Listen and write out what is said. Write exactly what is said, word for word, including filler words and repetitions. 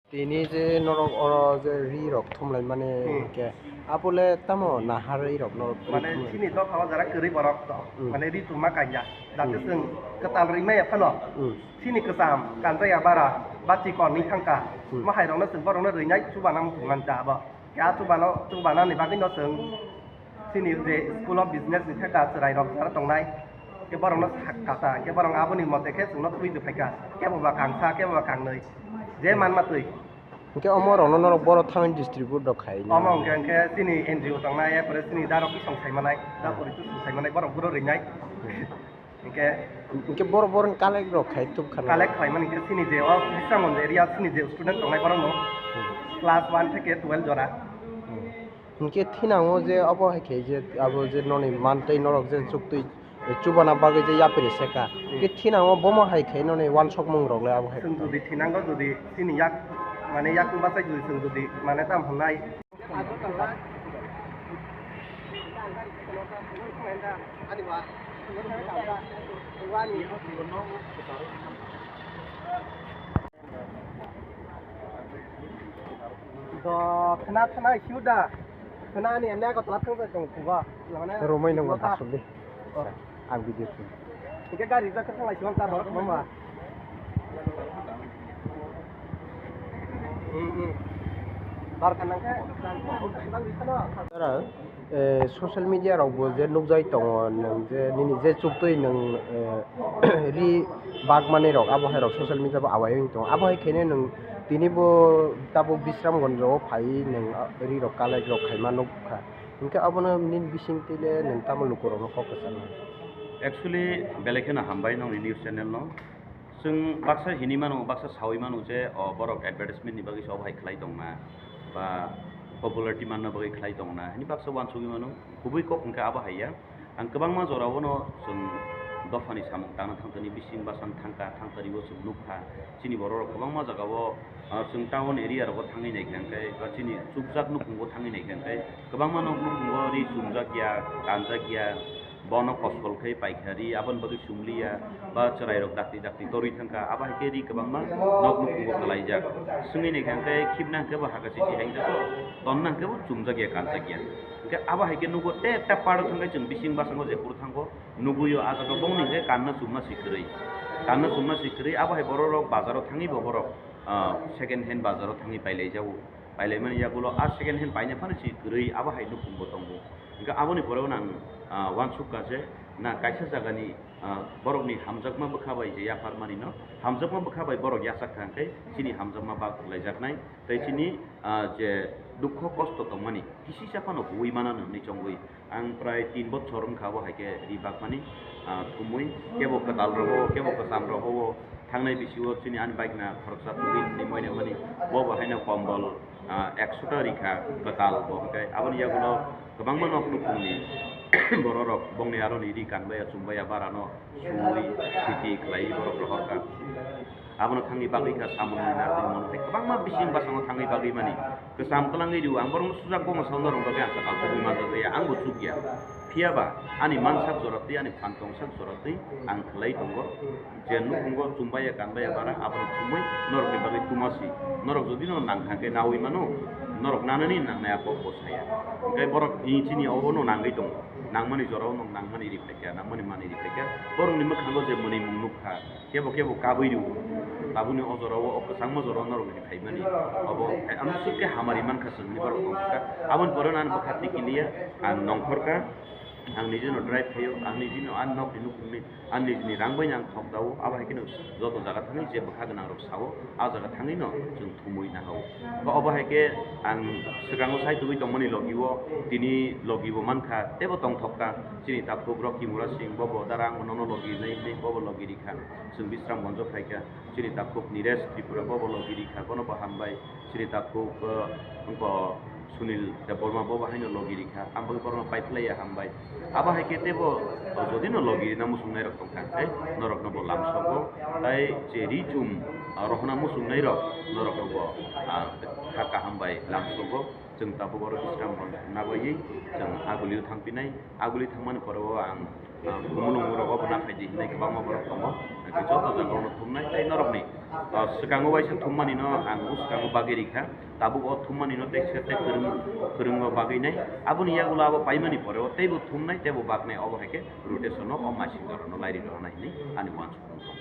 Tini je norok oro je ri rok thumlaimani Hmm. hinkhe, abole tamo nahar ri rok norok thumlai? Mane chini dophao jara kwrwi borok to, Hmm. mane ri thumma kanya. Jate Hmm. chwng kwtal ri maya phano, Hmm. chini kwcham kanjaya bara, ba chikon ni thangka, Hmm. mo hai rokno chwng borokno rinai chubana muchung manta abo. Kya chubano, chubanani bagwi no chwng chini je School of Business ni theka chwrai rok jara tongnai, khe borokno sak kasa, khe borok aboni mote khe chwngno twi phaika, kebo ba kangsa, kebo ba kangnwi, je manma twi. Hinkhe omo rokno norok boro thangwi distribute rok khai na? Omo hinkhe, hinkhe chini N G O tongnai, epore chini darok isong saimanai, da Hmm. pori chusong saimanai, borok buro rinai. Hmm. Hinkhe Hinkhe boro boro collect rok khai tubkha na? Collect khlaimani hinkhe chini je o Bisramganj area chini je student tongnai borokno Hmm. class one theke twelve jora. Hmm. Hinkhe thinango je obo hai khe je abo je noni mantwi norok je chuktwi chubana bagwi je yapri seka. Hmm. Hinkhe thinango bomo hai khe noni wansokmung rok le abo hai Chwng khe. Jodi thinango jodi chini yak mane yakung bachai jodi chwng jodi mane tam hwnai. Do khna khna siu da. Khna ani ane ko tla thang jai tong kuba. Romai nang Lota. Asuli. Oh. Ang video sini. Ike gari jak thang lai siwan tar hor mama. Hmm, hmm. Bar kanang ke. Tara, eh, social media rok bo je nukjai tongo, nwng je nini je chuktwi nwng, eh, ri bagmani rok, abo hai rok social media bo awai wng tongo. Abo hai khaino nwng tini bo tabuk Bisramganj o phai nwng, ah, ri rok collect rok khaima nukha. Hinkhe abono nini bisingtwi le nwng tamo lukurokno kok kwcharnai? Actually, belai kheno hambai nongni news channel no. Chwng baksa hinwi mano, baksa sawi mano je, o, borok advertisement ni bagwi se obo hai khlai tongna, ba popularity manna bagwi khlai tongna, hini baksa uansugwi mano. Kubui kok hwnkhe abo hai ya. Ang kwbangma jorao no chwng dophani samung tangna thangtani bising bwsang thangkha, thangtani o chwng nukha. Chini borok rok kwbangma jagao, ah, chwng town area rogo thangwi naikha hwnkhe, ba chini chukjak nukhungo thangwi naikha hwnkhe, kwbangma nok nukhungo ri chumjak ya, kanjak ya, bono kosol khe paikha ri, aboni bagwi chumliya, ba chwrairok dakti dakti torwi thangkha, abo hai khe ri kwbangma nok nukhungo kwlaijak. Swngwi naikha hwnkhe khibna hwnkhe bo haka chichi hai wngjago, tonna hwnkhe bo chumjak ya, kanjak ya. Hwnkhe abo hai khe nugo tei ekta part o thangkhe chwng bising bwskango jephuru thango, nugui o ah jaga bongni hwnkhe kanna chumna si kwrwi. Kanna chumna si kwrwi, abo hai borok rok bazar o thangwi bo borok, ah, second hand bazar o thangwi pailaijago. Pailaimani yagulo ah second hand paina phano si kwrwi, abo hai nukhung bo tongo. Hwnkhe aboni pore o nang, ah, uansukha je na kaisa jagani, ah, borokni hamjakma bwkha bai je yapharmani no, hamjakma bwkha bai borok yachak kha hwnkhe chini hamjakma bak rwlaijaknai tei chini, ah, je dukho kosto tongmani kisisa phano huwi manano hwnwi chongwi. Ang prai tin bochor wngkha abo hai khe ri bakmani, ah, thumui, kebo kwtal rogo, kebo kwcham rogo, thangnai bisio chini ani bike na khoroksa tubui ni moina mani, bo bo haino kombol, ah, ekso ta rikha kwtal bo hwnkhe aboni yagulo kwbangma nok nukhungni bororok bongni aroni ri kanbaya chumbaya barano sumui khiti khlai borok rohorkha. Abono thangwi bagwi kha samung ni na twi mono tei kwbangma bising bwskango thangwi bagwi mani. Kwcham kwlangwi rw ang borokno sujak boma sauna rwng bagwi ang kwtal tubui manjak ya, ang bo chukya. Phiya ba ani mansak jora twi ani phan tongsak jora twi ang khlai tongo. Je nukhungo chumbaya kanbaya bara abono thumui norokni bagwi tuma si. Norok jodi no nang thang khe naui mano, norok nanani nangnai a kok bo saya. Hwnkhe borok ni chini obono nangwi tongo. Nangmani jorao no nangmani ri phaikha, nangmani manwi ri phaikha. Borokni mwkhango je mwnwi mung nukha. Kebo kebo kabui rw, tabukni o jorao, o kwchangma jorao norok ni phaimani. Obo, eh, ano suk khe hamari mankha chwng hinwi borok tongkha. Aboni pore no ano bwkha tikiliya, ang nongkhorkha, ang nijino drive khaio, ang nijino ani nokni nukhungni, ani nijini rang baino ang thok dao, abo hai kheno joto jaga thangwi je bwkha gwnang rok sao, a jaga thangwi no chwng thumui nahao. Ba obo hai khe ang swkango sai tubui tongmani logi o, tini logi bo mankha, teibo tongthok kha. Chini takhuk Rocky Mura Singh, bobo dara ang bono logi nai, nai, bobo logi rikha. Chwng Bisramganj o phaikha, chini takhuk Niresh Tripura, bobo logi rikha, bono bo hambai. Chini takhuk, eh, wngkha Sunil Debbarma bo bahaino logi rikha, ang bagwi borokno paiphlaiya hambai. Abo hai khe teibo jodi no logi rina muchungnai rok tongkha, tei norokno bo lamsogo, tei je ri chum, ah, rohorna muchungnai rok norokno bo, ah, kha kaham bai lamsogo. Chwng tabuk oro Bisramganj nabaiwi chwng Agulio thangphinai, Agulio thangmani pore o ang Ah, Khumulwng rok obo naphai di hinwi kwbangma borok tongo. Hwnkhe joto jaga ono thumnai tei norokni, ah, swkango waisa thummani no ang o swkango bagwi rikha. Tabuk o thummani no tei sir tei kwrwng, kwrwngo bagwi nai. Aboni yagulo abo paimani pore o teibo thumnai teibo baknai, obo hai khe rotation o o masing jora no lairi rohornai hinwi ani uansukmung tongo.